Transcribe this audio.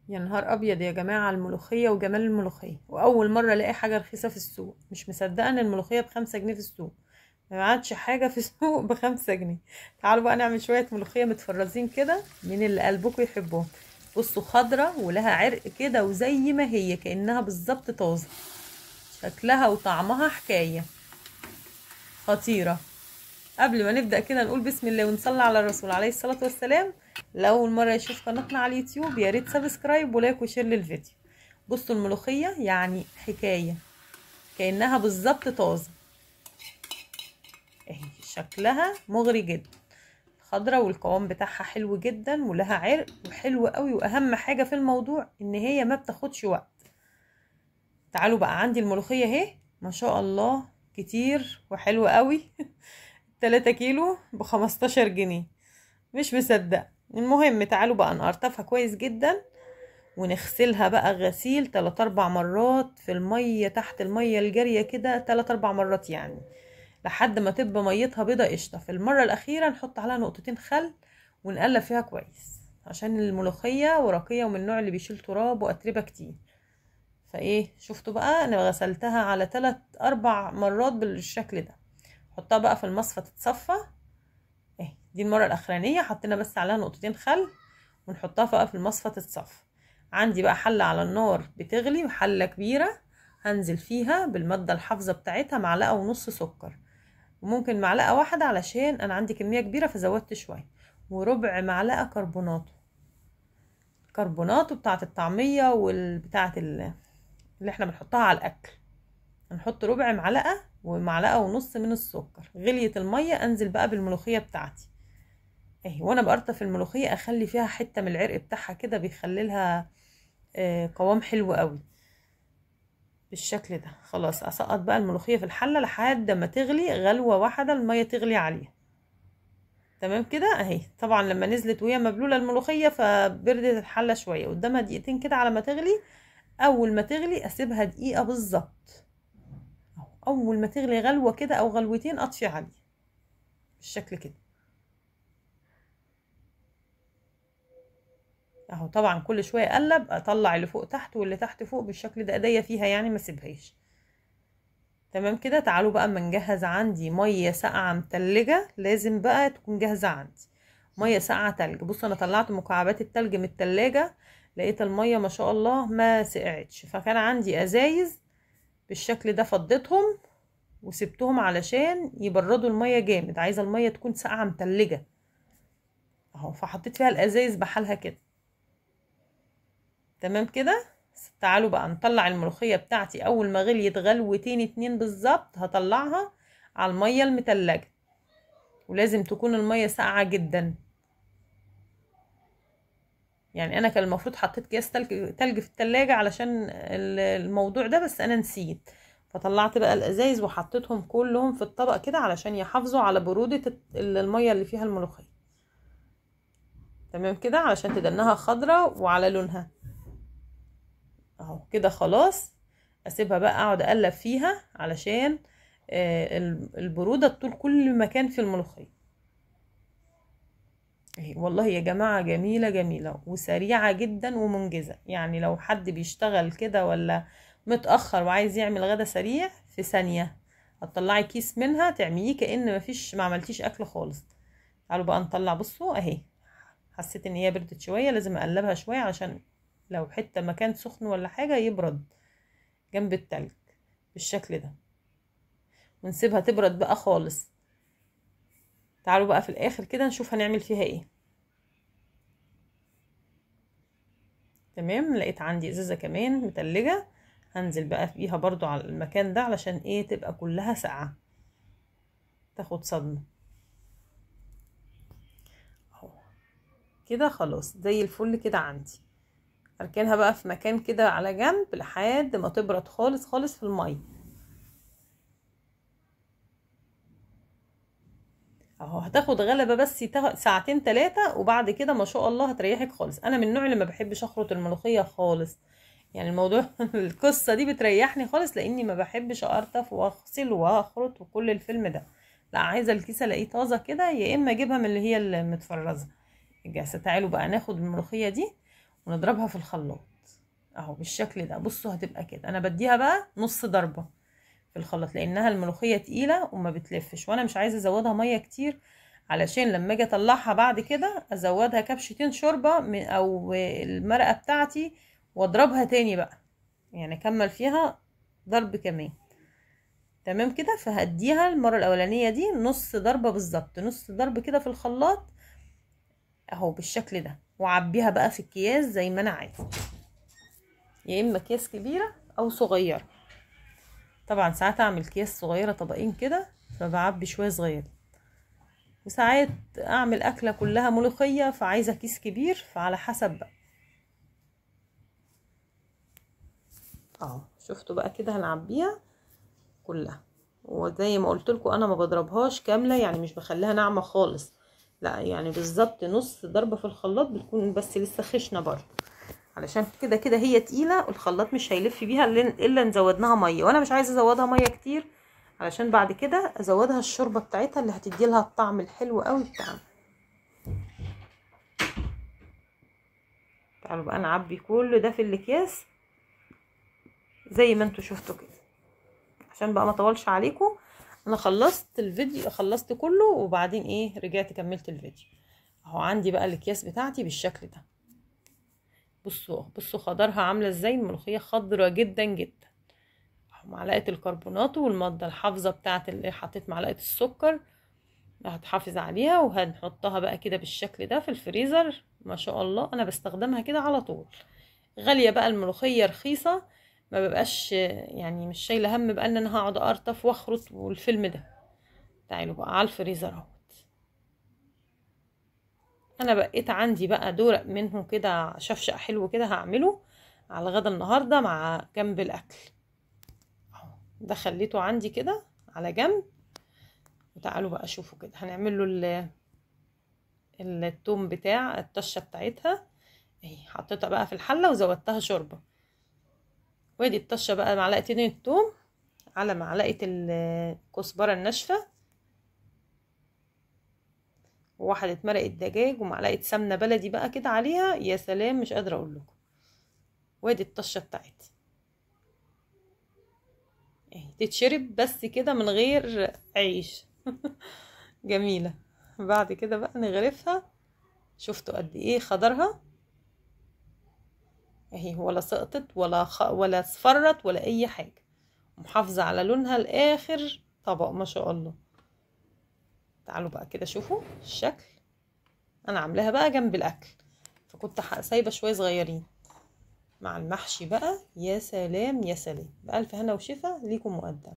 يا نهار ابيض يا جماعة على الملوخية وجمال الملوخية. واول مرة الاقي حاجة رخيصة في السوق، مش مصدقه ان الملوخية ب5 جنيه في السوق، ما عادش حاجة في السوق ب5 جنيه. تعالوا بقى نعمل شوية ملوخية متفرزين كده من اللي قلبكم يحبهم. بصوا خضرة ولها عرق كده وزي ما هي كانها بالظبط طازة، شكلها وطعمها حكاية خطيرة. قبل ما نبدأ كده نقول بسم الله ونصلي على الرسول عليه الصلاة والسلام. لأول مرة يشوف قناتنا على اليوتيوب يا ريت subscribe و like و share للفيديو. بصوا الملوخية يعني حكاية كأنها بالظبط طازة، اهي شكلها مغري جدا، خضرة والقوام بتاعها حلو جدا ولها عرق وحلو قوي. واهم حاجة في الموضوع ان هي ما بتاخدش وقت. تعالوا بقى عندي الملوخية اهي ما شاء الله كتير وحلوة قوي 3 كيلو ب15 جنيه، مش مصدق. المهم تعالوا بقى نقرطفها كويس جدا ونغسلها بقى غسيل 3-4 مرات في المية، تحت المية الجارية كده 3-4 مرات يعني لحد ما تبقى ميتها بيضة قشطة. في المرة الأخيرة نحط عليها نقطتين خل ونقلب فيها كويس عشان الملوخية ورقية ومن النوع اللي بيشيل تراب وأتربة كتير. فايه شفتوا بقى انا غسلتها على 3-4 مرات بالشكل ده. حطها بقى في المصفى تتصفى اهي، دي المرة الاخرانية حطينا بس عليها نقطتين خل ونحطها بقى في المصفى تتصفى. عندي بقى حله على النار بتغلي، حله كبيرة هنزل فيها بالماده الحافظة بتاعتها 1.5 معلقه سكر، وممكن 1 معلقه علشان انا عندي كمية كبيرة فزودت شوية، وربع معلقه كربوناتو، كربوناتو بتاعه الطعمية والبتاعه اللي احنا بنحطها على الاكل. هنحط ربع معلقه و1.5 معلقه من السكر. غليت المية انزل بقى بالملوخيه بتاعتي اهي، وانا بقرطف الملوخية اخلي فيها حتة من العرق بتاعها كده، بيخلي لها قوام حلو قوي بالشكل ده. خلاص اسقط بقى الملوخية في الحلة لحد ما تغلي غلوه واحدة، المية تغلي عليها تمام كده اهي. طبعا لما نزلت وهي مبلوله الملوخية فبردت الحلة شوية، قدامها دقيقتين كده على ما تغلي. اول ما تغلي اسيبها دقيقة بالظبط، اول ما تغلي غلوه كده او غلوتين اطفي عليه بالشكل كده اهو. طبعا كل شوية اقلب، اطلع اللي فوق تحت واللي تحت فوق بالشكل ده، ايديا فيها يعني ما اسيبهاش. تمام كده. تعالوا بقى اما نجهز. عندي مية ساقعه متلجه، لازم بقى تكون جاهزة عندي مية ساقعه تلج. بصوا انا طلعت مكعبات التلج من التلاجة، لقيت المية ما شاء الله ما سقعتش، فكان عندي ازايز بالشكل ده فضيتهم وسبتهم علشان يبردوا المية جامد، عايزه المية تكون ساقعه متلجه اهو، فحطيت فيها الازايز بحالها كده. تمام كده. تعالوا بقى نطلع الملوخية بتاعتي. اول ما غليت غلوتين 2 بالظبط هطلعها على المية المتلجه، ولازم تكون المية ساقعه جدا. يعني انا كان المفروض حطيت اكياس تلج في التلاجة علشان الموضوع ده، بس انا نسيت، فطلعت بقى الازايز وحطيتهم كلهم في الطبق كده علشان يحافظوا على برودة المية اللي فيها الملوخية. تمام كده، علشان تدنها خضرة وعلى لونها اهو كده. خلاص اسيبها بقى اقعد اقلب فيها علشان البرودة تطول كل مكان في الملوخية. والله يا جماعة جميلة جميلة وسريعة جدا ومنجزة. يعني لو حد بيشتغل كده ولا متأخر وعايز يعمل غدا سريع في ثانية هتطلعي كيس منها تعمليه كأن مفيش، ما عملتيش أكل خالص. تعالوا بقى نطلع. بصوا اهي حسيت ان هي بردت شوية، لازم اقلبها شوية عشان لو حتة مكان سخن ولا حاجة يبرد جنب التلج بالشكل ده، ونسيبها تبرد بقى خالص. تعالوا بقى في الاخر كده نشوف هنعمل فيها ايه. تمام. لقيت عندي ازازة كمان متلجة، هنزل بقى فيها برضو على المكان ده علشان ايه تبقى كلها ساقعة تاخد صدمة اهو كده. خلاص زي الفل كده عندي. اركنها بقى في مكان كده على جنب لحد ما تبرد خالص خالص في المية اهو. هتاخد غلبة بس ساعتين 3 وبعد كده ما شاء الله هتريحك خالص. انا من النوع اللي ما بحبش اخرط الملوخية خالص، يعني الموضوع القصة دي بتريحني خالص، لاني ما بحبش اقرطف واغسل واخرط وكل الفيلم ده. لا، عايزة الكيسة الاقيه طازة كده، يا اما اجيبها من اللي هي المتفرزة الجاهزة. تعالوا بقى ناخد الملوخية دي ونضربها في الخلاط اهو بالشكل ده. بصوا هتبقى كده. انا بديها بقى نص ضربه في الخلاط لانها الملوخية تقيلة وما بتلفش، وانا مش عايزه ازودها مية كتير علشان لما اجي اطلعها بعد كده ازودها كبشتين شوربة او المرقه بتاعتي واضربها تاني بقى، يعني اكمل فيها ضرب كمان. تمام كده. فهديها المرة الاولانية دي نص ضربه بالظبط، نص ضرب كده في الخلاط اهو بالشكل ده، وعبيها بقى في اكياس زي ما انا عايزه، يا اما اكياس كبيرة او صغيرة. طبعا ساعات اعمل اكياس صغيرة طبقين كده فبعبي شوية صغيرين، وساعات اعمل اكله كلها ملوخية فعايزه كيس كبير، فعلى حسب بقى اهو. شفتوا بقى كده هنعبيها كلها، وزي ما قلت لكم انا ما بضربهاش كاملة، يعني مش بخليها ناعمة خالص، لا يعني بالظبط نص ضربه في الخلاط، بتكون بس لسه خشنه برضه، علشان كده كده هي تقيلة والخلاط مش هيلف بيها الا نزودناها مية، وانا مش عايزه ازودها مية كتير علشان بعد كده ازودها الشوربة بتاعتها اللي هتدي لها الطعم الحلو قوي بتاعها. تعالوا بقى نعبي كل ده في الاكياس زي ما انتوا شفتوا كده، عشان بقى ما اطولش عليكم. انا خلصت الفيديو، خلصت كله، وبعدين ايه رجعت كملت الفيديو اهو. عندي بقى الاكياس بتاعتي بالشكل ده. بصوا بصوا خضرها عامله ازاي، الملوخية خضرة جدا جدا. معلقه الكربونات والمادة الحافظة بتاعت اللي حطيت معلقه السكر هتحافظ عليها، وهنحطها بقى كده بالشكل ده في الفريزر. ما شاء الله انا بستخدمها كده على طول. غالية بقى الملوخية، رخيصة ما ببقاش يعني مش شايله هم بقى ان انا هقعد ارطف واخرط والفيلم ده. تعالوا بقى على الفريزر اهوت. انا بقيت عندي بقى دورق منه كده شفشق حلو كده، هعمله على غدا النهارده مع جنب الاكل اهو. ده خليته عندي كده على جنب. وتعالوا بقى شوفوا كده هنعمل له التوم بتاع الطشه بتاعتها اهي. حطيتها بقى في الحلة وزودتها شوربة، وادي الطشه بقى معلقتين التوم على معلقه الكزبره الناشفه، وواحدة مرقه دجاج، ومعلقة سمنه بلدي بقى كده عليها. يا سلام مش قادرة اقول لكم. وادي الطشه بتاعتي اهي، تتشرب بس كده من غير عيش. جميلة. بعد كده بقى نغرفها. شفتوا قد ايه خضرها اهي، ولا سقطت ولا اصفرت ولا اي حاجة، محافظة على لونها لاخر طبق ما شاء الله. تعالوا بقى كده شوفوا الشكل. انا عاملاها بقى جنب الاكل، فكنت سايبه شوية صغيرين مع المحشي بقى. يا سلام يا سلام، بألف هنا وشفا ليكم مقدم.